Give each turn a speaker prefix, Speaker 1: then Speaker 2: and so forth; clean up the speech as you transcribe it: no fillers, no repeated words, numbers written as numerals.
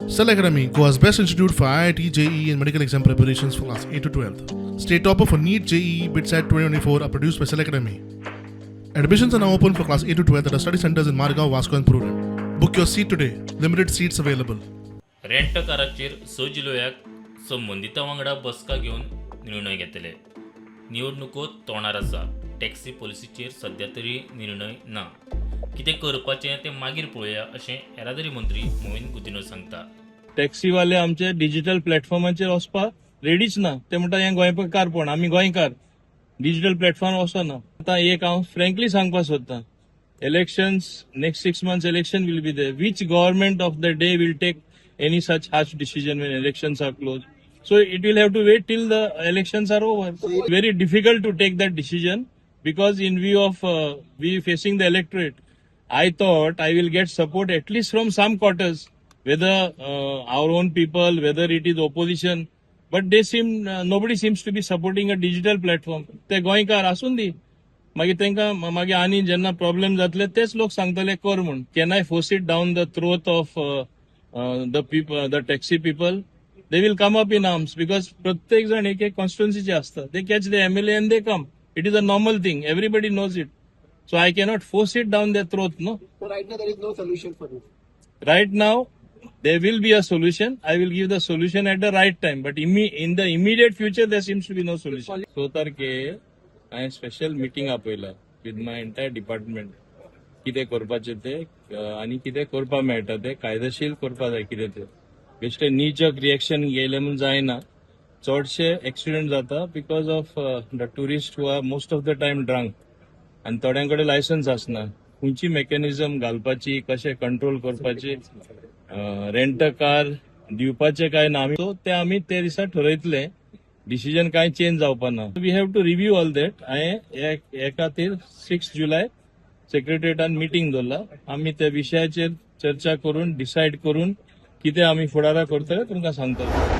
Speaker 1: Cell Academy, Goa's best institute for IIT, JEE, and medical exam preparations for class 8 to 12. State topper for NEET, JEE, BITSAT 2024 are produced by Cell Academy. Admissions are now open for class 8 to 12 at our study centers in Margao, Vasco, and Prudent. Book your seat today. Limited seats available.
Speaker 2: Rent काराचेर स जुलयाक संबंदितां वांगडा बसका घेवन निर्णय घेतले. निवडणुको तोंडार आसा. Taxi पॉलिसीचेर सध्या तरी निर्णय ना. कितें करपाचें तें मागीर पळोवया, अशें येरादारी मंत्री मॉवीन गुदिन्हो सांगता.
Speaker 3: टॅक्सीवाले आमचे डिजिटल प्लॅटफॉर्माचेर वचपाक रेडीच ना. ते म्हणटा, हें गोंयकारपण, आमी गोंयकार, डिजिटल प्लॅटफॉर्म वचना. आतां एक हांव फ्रेंकली सांगपाक सोदतां, elections, next 6 months election will be there. Which government of the day will take any such harsh decision when elections are close? So it will have to wait till the elections are over. Very difficult to take that decision because in view of we facing the electorate, I thought I will get support at least from some quarters, whether our own people, whether it is opposition, but they seem nobody seems to be supporting a digital platform. ते गोंयकार आसून दी, मागीर तांकां मागीर आनी जेन्ना problem जातले, तेच लोक सांगतले कर म्हूण. Can I force it down the throat of the people, the taxi people? They will come up in arms because प्रत्येक जण एक एक कॉन्स्टिट्युन्सीचे असतात. They catch the MLA and they come. It is a normal thing, everybody knows it. So I cannot force it down the throat, no.
Speaker 4: So right now there is no solution for this.
Speaker 3: Right now, there will be a solution. I will give the solution at the right time. But in the immediate future, there seems to be no solution. स तारखेर हांवें special meeting आपयला with my entire department, कितें करपाचें तें आनी कितें करपाक मेळटा तें कायदेशीर करपाक जाय. कितें तें बेश्टे नी जर्क रिएक्शन घेयलें म्हूण जायना. चडशे एक्सिडंट जाता because of the tourist who are most of the time drunk आनी थोड्यां कडेन लायसन्स आसना. खंयची मेकॅनिझम घालपाची, कशें कंट्रोल करपाची, रेंट कार दिवपाचे काय ना, आमी सो ते आमी ते दिसा ठरयतले. डिसिजन काय चेंज जावपा ना. We have to review all that. हांवें हे खातीर 6 जुलय सेक्रेटरिएटान मिटींग दवरला. आमी त्या विशयाचेर चर्चा करून, डिसायड करून कितें आमी फुडाराक करतले, तुमकां सांगतले.